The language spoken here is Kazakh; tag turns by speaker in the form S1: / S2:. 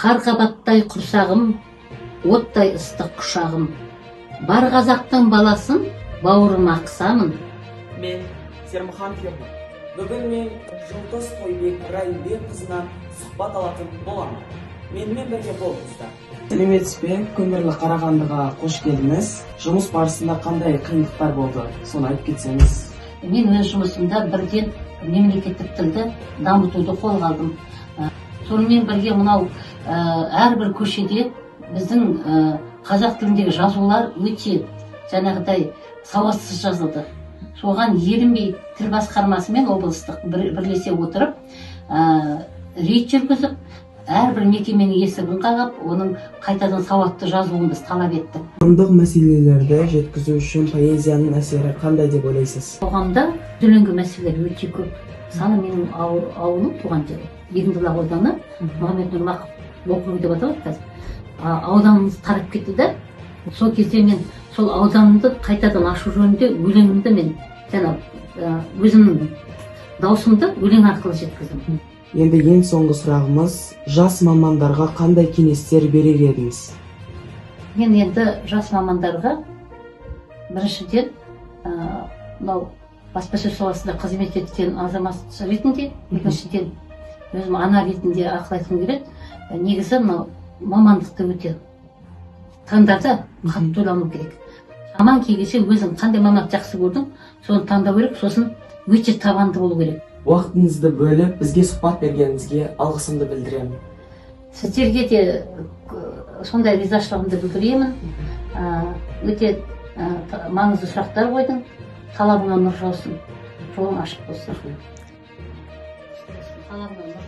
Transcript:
S1: Қар қабаттай құрсағым, оттай ыстық құшағым. Бар қазақтың баласын бауырыма қысамын.
S2: Мен Сермұхан Ернұр. Бүгін мен Жұлдыз Тойбек Райымбекқызынан сұхбат алатын боламын. Менімен бірге болыңыздар. Сәлеметсіз бе? Көмірлі Қарағандыға қош келдіңіз. Жұмыс барысында қандай қиындықтар болды? Соны айтып кетсеңіз.
S1: Мен өз жұмысымда бірден мемлекеттік тілді дамытуды қолға алдым. Сонымен бірге мынау әрбір көшеде біздің қазақ тіліндегі жазулар өте жаңағыдай сауатсыз жазылды. Соған ерінбей тіл басқармасымен облыстық бірлесе отырып, рейд жүргізіп, әрбір мекеменің есігін қағып, оның қайтадан сауатты жазуын біз талап еттік.
S2: Қоғамдық мәселелерді жеткізу үшін поэзияның әсері қандай деп ойлайсыз?
S1: Қоғамда төленгі мәселелер өте көп. Мысалы, менің ауылым, туған жерім Егіндала ауданы, Мұхаммед Нұрмақов округі деп аталады қазір. Ауданымыз тарап кетті да. Сол кезде мен сол ауданымды қайтадан ашу жөнінде өлеңімді мен жаңа өзімнің даусымды өлең арқылы жеткіздім.
S2: Енді ең соңғы сұрағымыз, жас мамандарға қандай кеңестер берер едіңіз?
S1: Мен енді жас мамандарға біріншіден, мынау баспасөз саласында қызмет еткен азамат ретінде, екіншіден өзім ана ретінде ақыл айтқым келеді. Негізі мынау мамандықты өте таңдарда қатты ойлану керек. Аман келгенше өзің қандай мамандық жақсы көрдің, соны таңдау керек, сосын өте табанды болу керек.
S2: Уақытыңызды бөліп, бізге сұхбат бергеніңізге алғысымды білдіремін.
S1: Сіздерге де сондай ризашылығымды білдіремін. Өте маңызды сұрақтар қойдың. Талабыңа нұр жаусын, жолың ашық болсын. Талабыңа нұр